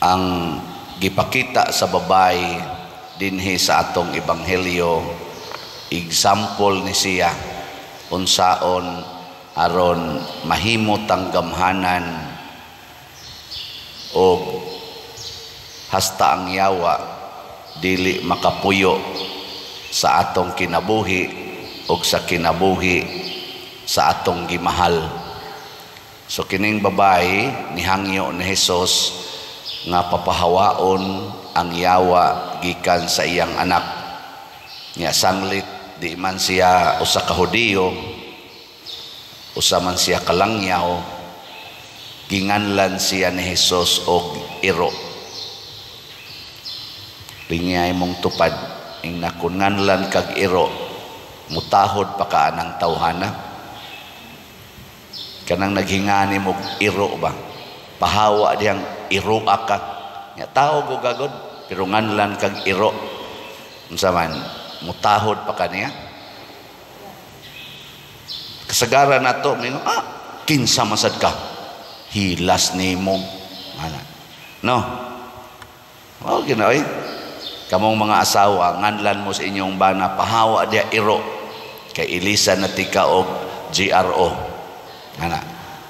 Ang gipakita sa babae dinhi sa atong ebanghelyo, example ni siya unsaon aron mahimo tang gamhanan og hasta ang yawa dili makapuyo sa atong kinabuhi og sa kinabuhi sa atong gimahal. So kining babae nihangyo ni Hesus nga papahawaon ang yawa gikan sa iyang anak. Nya sanglit di man siya usa ka Hudiyo, usa man siya kalangyaw, ginganlan siya ni Hesus og iro. Lingay mong tupad ing nakunganlan kag iro, mutahod pa ka anang tawhana? Kanang naghingani mo iro ba, pahawa diyang iro ka nya tao go gagod, pero nganlan kag iro, unsa man, mutahod pa kaniya? Kasagaran nato mingon, "Ah, kinsa masad ka, hilas nimo." Ana no? Oh, ginoy kamong mga asawa, nganlan mo sa inyong bana, "Pahawa diya, iro," kay ilisa na tika og GRO ana,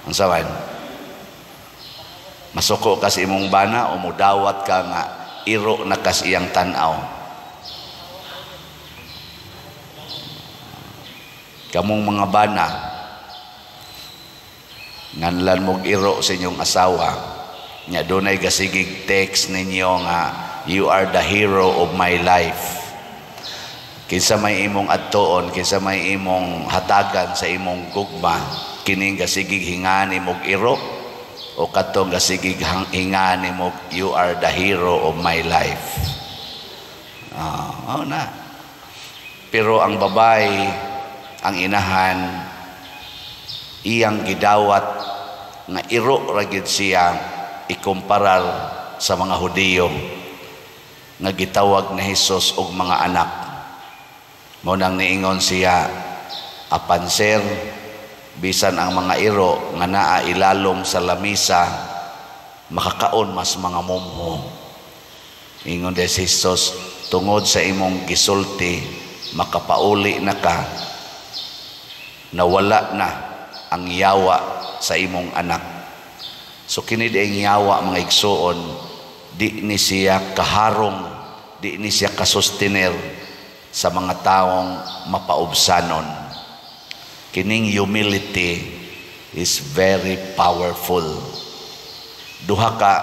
unsa man, masuko ka sa imong bana o mudawat ka nga iro na kas iyang tan-aw? Kamong mga bana, nganlan mog iro sa inyong asawa nya dunay gasigig text ninyo nga, "You are the hero of my life," kinsa may imong adtuon? Kinsa may imong hatagan sa imong gugma? Kining gasigig hingani mog iro o katong gasigig hingani mog "You are the hero of my life"? Oh na. Pero ang babae, ang inahan, iyang gidawat nga iro ra gyud siya ikumparar sa mga Hudiyo nga gitawag ni Hesus og mga anak. Mao nang niingon siya, "Apan sir, bisan ang mga iro nga naa ilalom sa lamisa makakaon mas mga mumho." Ingon des Hesus, "Tungod sa imong gisulti, makapauli na ka, nawala na ang yawa sa imong anak." So kini ang yawa, mga igsuon, di ni siya kaharong, di ni siya kasustener sa mga taong mapaubsanon. Kining humility is very powerful. Duha ka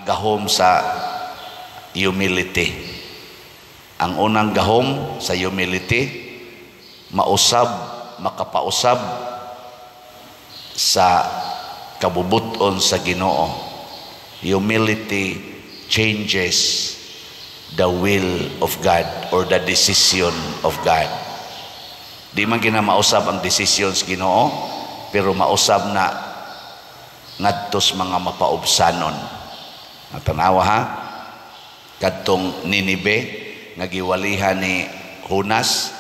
gahom sa humility. Ang unang gahom sa humility, mausab, makapausab sa kabubuton sa Ginoo. Humility changes the will of God or the decision of God. Di man gina mausab ang decisions Ginoo, pero mausab na ngadtos mga mapaubsanon. Tanawa ha, kadtong Ninibe nga giwalihan ni Jonas,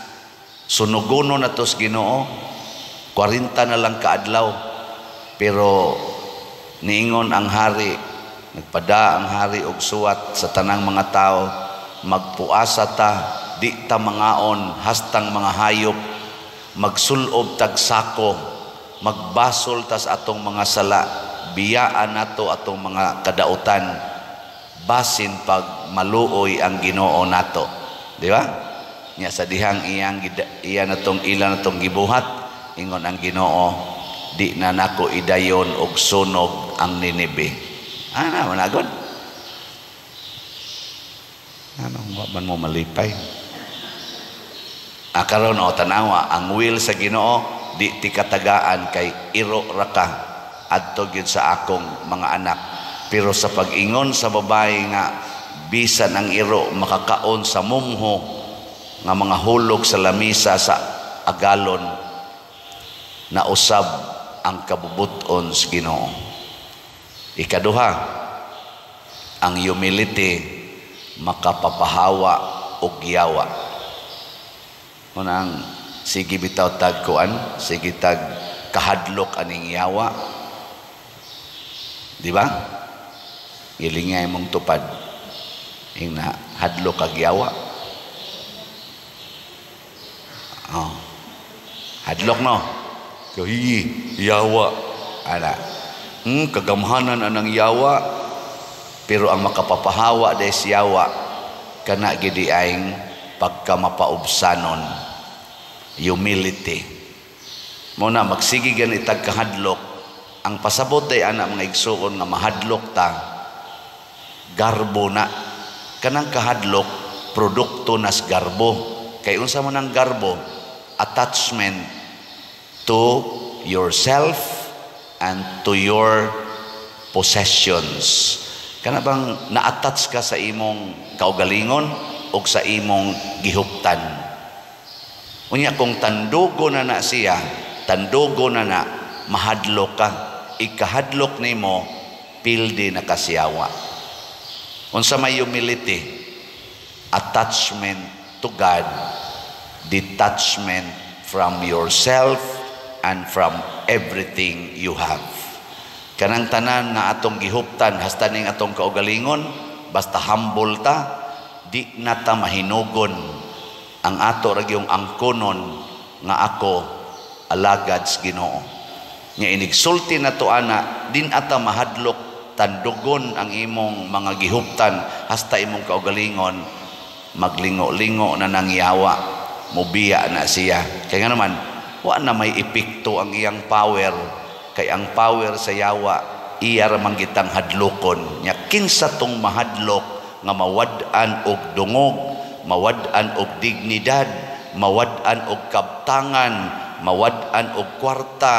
sunugono na tos Ginoo, 40 na lang kaadlaw, pero niingon ang hari, nagpada ang hari og suwat sa tanang mga tao, "Magpuasa ta, di ta mangaon hastang mga hayop, magsulob tag sako, magbasol tas atong mga sala, biyaan nato atong mga kadautan, basin pag maluoy ang Ginoo nato." Di ba? Nya sa dihang iyang iya natong ila natong gibuhat, ingon ang Ginoo, "Di na nako idayon og sunog ang Ninibe." Ana managod. Ano wa man mo malipay? Ah, karon o tanawa, ang will sa Ginoo, "Di ti katagaan kay iro ra ka adto gyud sa akong mga anak." Pero sa pag-ingon sa babae nga bisan ang iro makakaon sa mumho nga mga hulog sa lamisa sa agalon, nausab ang kabubuton sa Ginoo. Ikaduha, ang humility makapapahawa og yawa. Unang sige bitaw tag kuan, sige tag kahadlok aning yawa. Di ba? Gilingay mong tupad. Ingna hadlok kag yawa. Oh. Hadlok no. Kahi yawa ana. Kagamhanan anang yawa, pero ang makapapahawa des yawa kana gidi aing pagkamapaubsanon, humility. Mo na magsige gani tag kahadlok. Ang pasabot day ana, mga igsuon, nga mahadlok ta, garbo na. Kanang kahadlok produkto nas garbo. Kay unsa man ang garbo? Attachment to yourself and to your possessions. Kana bang na-attach ka sa imong kaugalingon o sa imong gihuptan. Unya kung tandugo na na siya, tandugo na na, mahadlok ka. Ikahadlok nimo, pildi na kasiyawa. Unsa may humility? Attachment to God, detachment from yourself and from everything you have. Kanang tanan nga atong gihuptan hasta ning atong kaugalingon, basta humble ta, di na ta mahinugon. Ang ato ra gyung angkonon nga ako alagad sa Ginoo. Nya inigsulti na to ana, din ata mahadlok. Tandugon ang imong mga gihuptan hasta imong kaugalingon, maglingo-lingo na nangyawa, mubiya na siya. Kaya nga naman, wa na may epekto ang iyang power, kay ang power sa yawa iya ra man gitang hadlokon. Nya kinsa tong mahadlok nga mawad-an og dungog, mawad-an og dignidad, mawad-an og kabtangan, mawad-an og kwarta,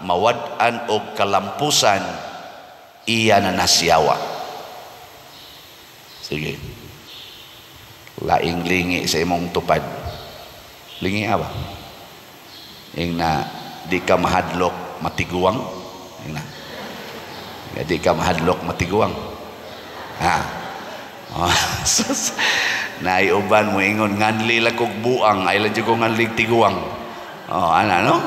mawad-an og kalampusan, iya na nasyawa. Sige, laing lingi sa imong tupad. Lingi ba? Ing na di ka mahadlok matiguang. Ing na di ka mahadlok matiguang. Ha. Oh, naiuban mo ingon nganli lang kog buang, ay lang ko nganli tiguang. Oh, ana no?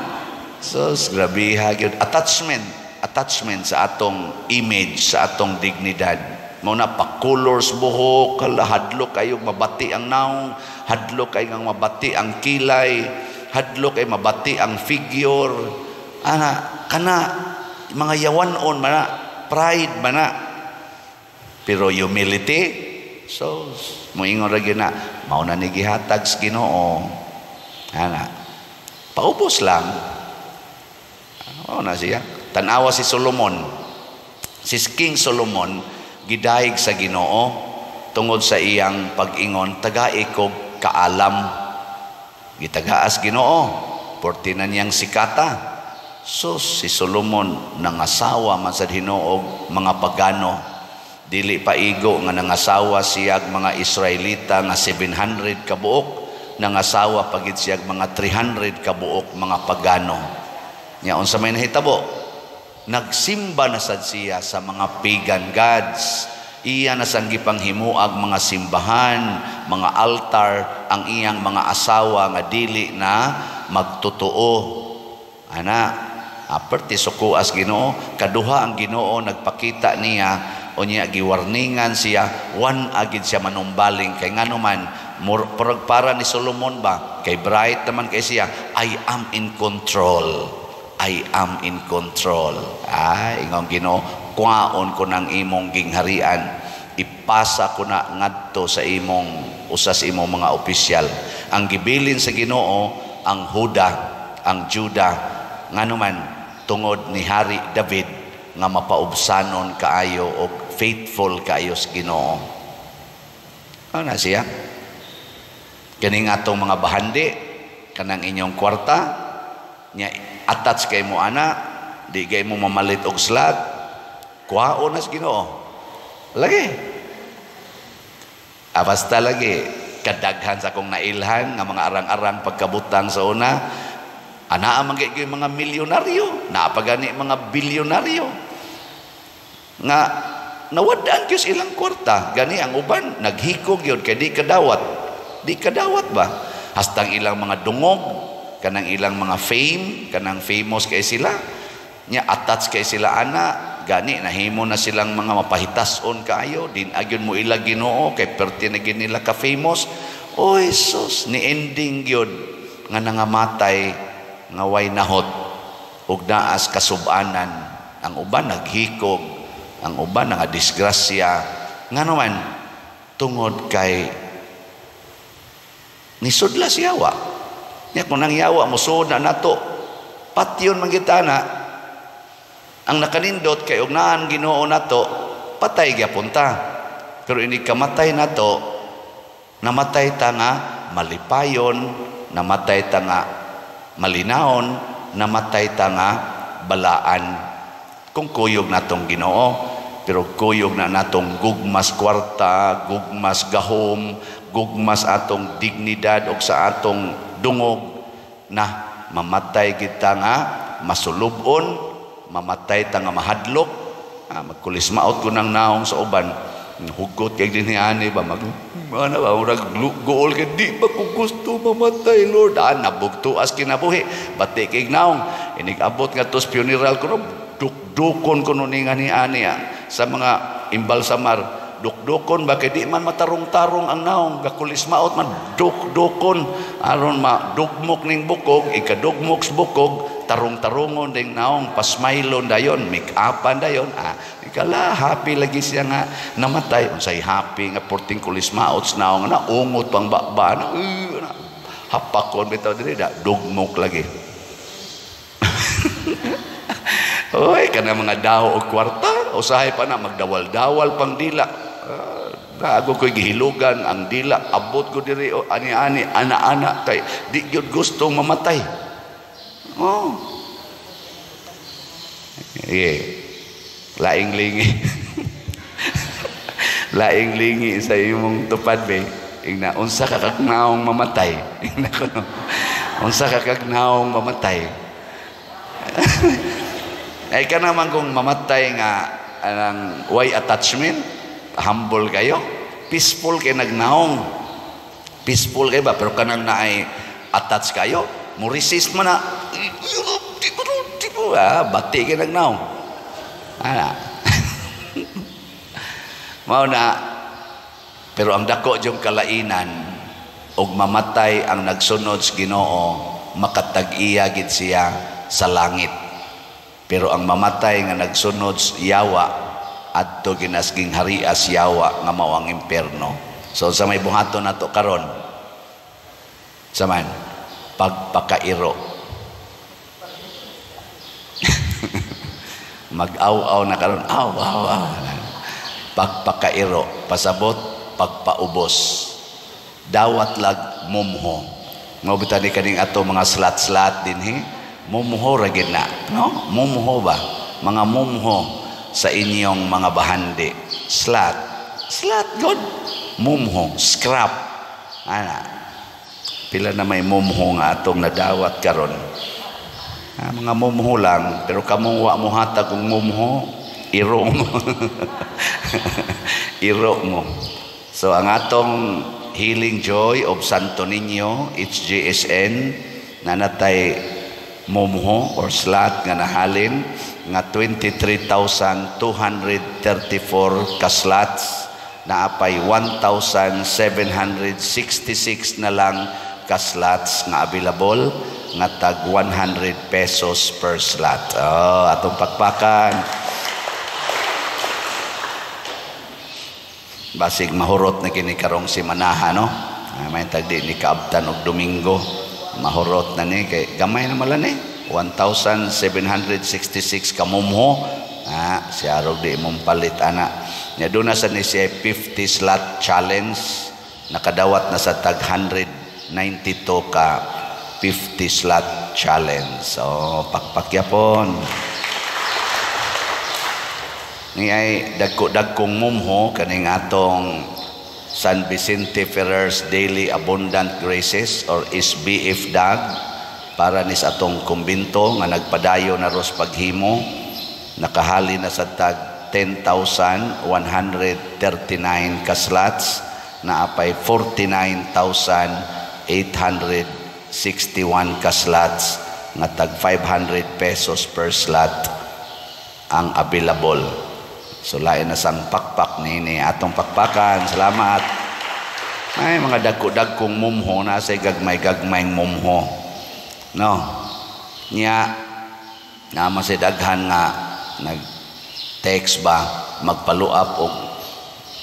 So grabe ha gyud attachment, attachment sa atong image, sa atong dignidad. Mao na pa-colors buhok, hala, hadlok kayo mabati ang naong, hadlok kay nga mabati ang kilay, hadlok kay mabati ang figure. Ana kana mga yawanon man na, pride man na. Pero humility, so moingon ra gyud na mao na ni gihatag sa Ginoo. Ana. Paubos lang. Mao na siya. Tan-awa si Solomon. Si King Solomon gidayeg sa Ginoo tungod sa iyang pag-ingon, "Tagai kog kaalam." Gitagaas Ginoo, porti na niyang sikata. So si Solomon nangasawa man sa hinuog mga pagano. Dili pa igo nga nangasawa siyag mga Israelita nga 700 kabuok, nangasawa pagid siyag mga 300 kabuok mga pagano. Nya unsa may nahitabo? Nagsimba na sad siya sa mga pagan gods. Iya na sang gipanghimuag mga simbahan, mga altar, ang iyang mga asawa nga dili na magtotoo. Ana, aperti sukuas Ginoo, kaduha ang Ginoo nagpakita niya, unya giwarningan siya, wan agid siya manumbaling. Kay ngano man, para ni Solomon ba, kay bright naman kay siya, "I am in control. I am in control." Ay, ingong Ginoo, kuwaon ko ng imong gingharian, ipasa ko na ngadto sa imong usa sa imong mga opisyal. Ang gibilin sa Ginoo ang Huda, ang Juda. Ngano man, tungod ni Hari David nga mapaubsanon kaayo og faithful kaayo sa Ginoo. Ano na siya? Kining atong mga bahandi, kanang inyong kwarta, nya attach kay mo ana, di kay mo mamalit og slag, kuhaon na sa Ginoo. Lagi. Ah, basta lagi kadaghan sa akong nailhan nga mga arang-arang pagkabutang sa una, anaa man kay mga milyonaryo, naa pa gani mga bilyonaryo nga nawadaan gyud ilang kwarta. Gani ang uban naghikog gyud kay di kadawat, di kadawat ba, hastang ilang mga dungog, kanang ilang mga fame, kanang famous kay sila, nya attach kay sila ana. Gani nahimo na silang mga mapahitason kaayo, din agyon mo ila Ginoo kay perti na gid nila ka famous. Oy sus, ni ending gyud nga nangamatay nga way nahot ug naas kasubanan. Ang uban naghikog, ang uban nga disgrasya. Ngano man? Tungod kay nisudla si yawa. Nya kung nang yawa mosuod na nato, patyon man kita na. Ang nakanindot kay og naan Ginoo nato, patay gyapon ta. Pero ini kamatay nato, namatay ta nga malipayon, namatay ta nga malinaon, namatay ta nga balaan. Kung kuyog natong Ginoo, pero kuyog na natong gugmas kwarta, gugmas gahom, gugmas atong dignidad og sa atong dungog, na mamatay kita nga masulubon, mamatay ta nga mahadlok. Magkulismaot ko ng naong sa uban, hugot kay dinhi ani ba, mag ana ba, murag guol kay di ba ko gusto mamatay, Lord. Nabugtuas kinabuhi, bati kay naong inig abot nga tos funeral kuno, dukdukon kuno ni nga ni ani sa mga imbalsamar, dukdukon ba kay di man matarong-tarong ang naong, gakulismaot man, dukdukon aron madugmok ning bukog, ikadugmok sa bukog, tarong-tarongon ding naong, pasmailon dayon, make-upan dayon. Ikala happy lagi siya nga namatay. Unsay happy nga porting kulismaot sa naong na ungot pang baba na, na hapakon bitaw diri da dugmok lagi. Oy, kana mga daw og kwarta, usahay pa na magdawal-dawal pang dila. Ako ko'y gihilugan ang dila, abot ko diri o ani-ani, ana-ana kay di gyud gustong mamatay. Oh. Yeah. Laing lingi. Laing lingi sa imong tupad be. Ingna unsa ka kagnaong mamatay? Ingna kuno. Unsa ka kagnaong mamatay? Ay ka naman kung mamatay nga anang way attachment, humble kayo, peaceful kay nagnaong. Peaceful kay ba, pero kanang naay attach kayo, mo resist man na. Bati kay nagnaong. Ana. Mao na, pero ang dako jung kalainan og mamatay ang nagsunod sa Ginoo, makatag-iya gid siya sa langit. Pero ang mamatay nga nagsunod sa yawa, adto ginasging harias yawa nga mao ang impierno. So sa may buhaton nato karon, saman pagpakairo. Mag-aw-aw na karon, aw aw aw. Pagpakairo, pasabot pagpaubos. Dawat lag mumho. Mao bitan ni kaning ato mga slat-slat dinhi, mumho ra gid na, no? Mumho ba? Mga mumho sa inyong mga bahandi. Slat. Slat god. Mumho, scrap. Ana. Pila na may mumho nga atong nadawat karon. Mga mumho lang, pero kamong wa mo hatag og mumho, iro mo. Iro mo. So ang atong Healing Joy of Santo Niño, HJSN, nanatay mumho or slat nga nahalin nga 23,234 ka slots, naapay 1,766 na lang ka slots nga available nga tag 100 pesos per slot. Oh, atong pakpakan. Basig mahurot na kini karong si Manaha, no? May tag di ni kaabtan og Domingo. Mahurot na ni kay gamay na mala ni 1,766 ka mumho. Siya rog di imong palit ana. Nya doon na sa ni siya 50 slot challenge, nakadawat na sa tag 192 ka 50 slot challenge. So pakpakyapon. Ni ay dagko-dagkong mumho kaning atong San Vicente Ferrer's Daily Abundant Graces or SBF DAG para ni sa atong kumbinto nga nagpadayo na ros paghimo, nakahali na sa tag 10,139 ka slots, na apay 49,861 ka slots nga tag 500 pesos per slot ang available. So lain na sang pakpak ni atong pakpakan. Salamat. Ay, mga dagko-dagkong mumho na sa gagmay-gagmayng mumho. No. Nya na si daghan nga nag text ba, magfollow up og,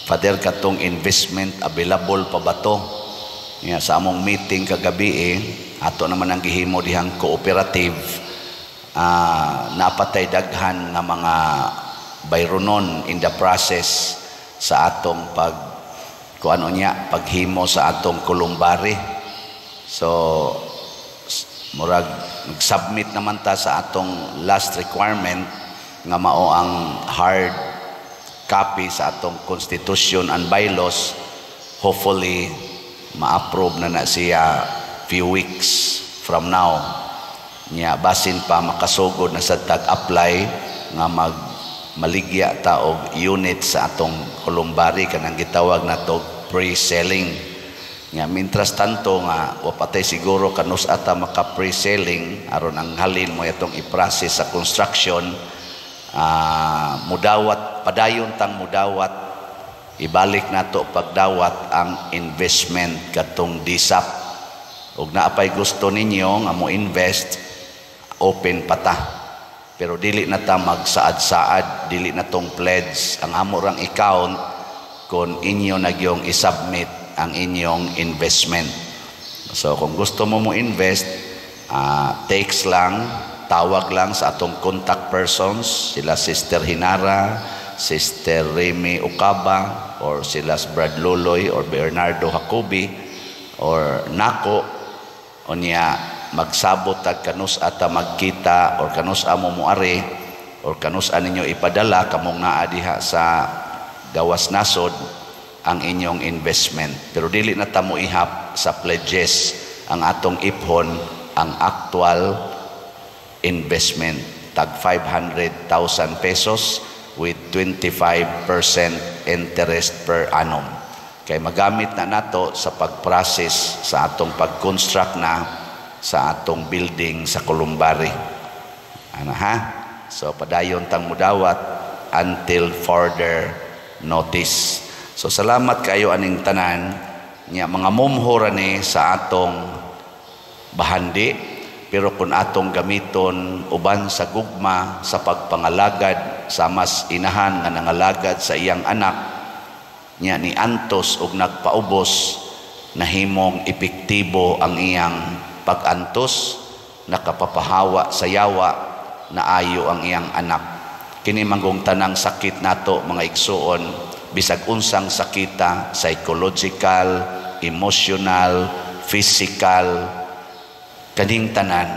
"Father, katong investment, available pa ba to?" Nya sa among meeting kagabi eh, ato naman ang gihimo dihang cooperative, napatay daghan nga mga bayronon in the process sa atong pag kung ano niya, paghimo sa atong columbary. So murag nag-submit naman ta sa atong last requirement nga mao ang hard copy sa atong constitution and bylaws. Hopefully ma-approve na na siya few weeks from now. Nya basin pa makasugod na sa tag-apply nga mag maligya ta og unit sa atong columbary, kanang gitawag nato pre-selling. Nga mintras tanto nga wa patay siguro kanus ata maka pre-selling aron ang halin mo atong i-process sa construction, mudawat padayon tang mudawat, ibalik nato pagdawat ang investment katong DSAP. Ug naapay gusto ninyo nga mo invest, open pa ta, pero dili na ta magsaad-saad, dili na tong pledge. Ang amo rang account kung inyo nagyong isubmit ang inyong investment. So kung gusto mo mo invest, text lang, tawag lang sa atong contact persons, sila Sister Hinara, Sister Remy Okaba, or sila Brad Loloy or Bernardo Jacobi or nako. Unya magsabot tag kanus ata magkita or kanus amo moari or kanus ninyo ipadala kamong naa diha sa gawas nasod ang inyong investment. Pero dili na ta mo ihap sa pledges. Ang atong iphon ang actual investment, tag 500,000 pesos with 25% interest per annum, kay magamit na nato sa pag-process sa atong pag-construct na sa atong building sa columbary. Ano ha? So padayon tang mudawat until further notice. So salamat kayo aning tanan nya mga mumho ra ni sa atong bahandi, pero kung atong gamiton uban sa gugma sa pagpangalagad sa mas inahan nga nangalagad sa iyang anak nya ni antos og nagpaubos, nahimong epektibo ang iyang pag-antos, nakapapahawa sa yawa, naayo ang iyang anak. Kini manggong tanang sakit nato, mga igsuon, bisag unsang sakita, psychological, emotional, physical, kaning tanan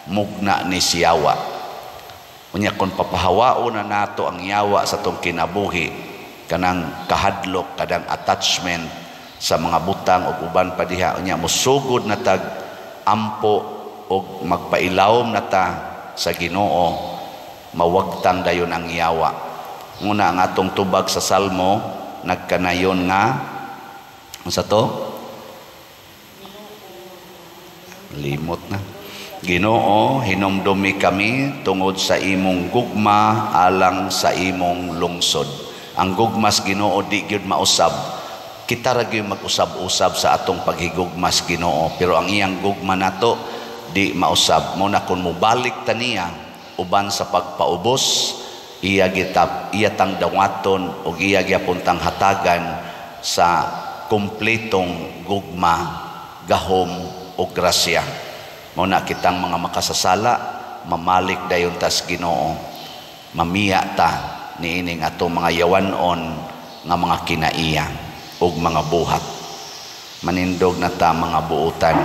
mugna ni siyawa. Unya kung papahawaon na nato ang yawa sa tong kinabuhi, kanang kahadlok, kadang attachment sa mga butang ug uban pa diha, unya musugod na tag ampo og magpailawom na ta sa Ginoo, mawagtang dayon ang yawa. Nguna ang atong tubag sa Salmo nagkanayon nga unsa to? Limot na. "Ginoo, hinumdumi kami tungod sa imong gugma alang sa imong lungsod." Ang gugmas Ginoo di gyud mausab. Kita ra gyud mag-usab-usab sa atong paghigugmas Ginoo, pero ang iyang gugma nato di mausab. Mo na kung mobalik ta niya uban sa pagpaubos, iya gitap, iya tang dawaton ug iya gyapon tang hatagan sa kumpletong gugma, gahom ug grasya. Mao na kitang mga makasasala, mamalik dayon tas Ginoo. Mamiya ta niining atong mga yawanon nga mga kinaiya ug mga buhat. Manindog na ta, mga buutan.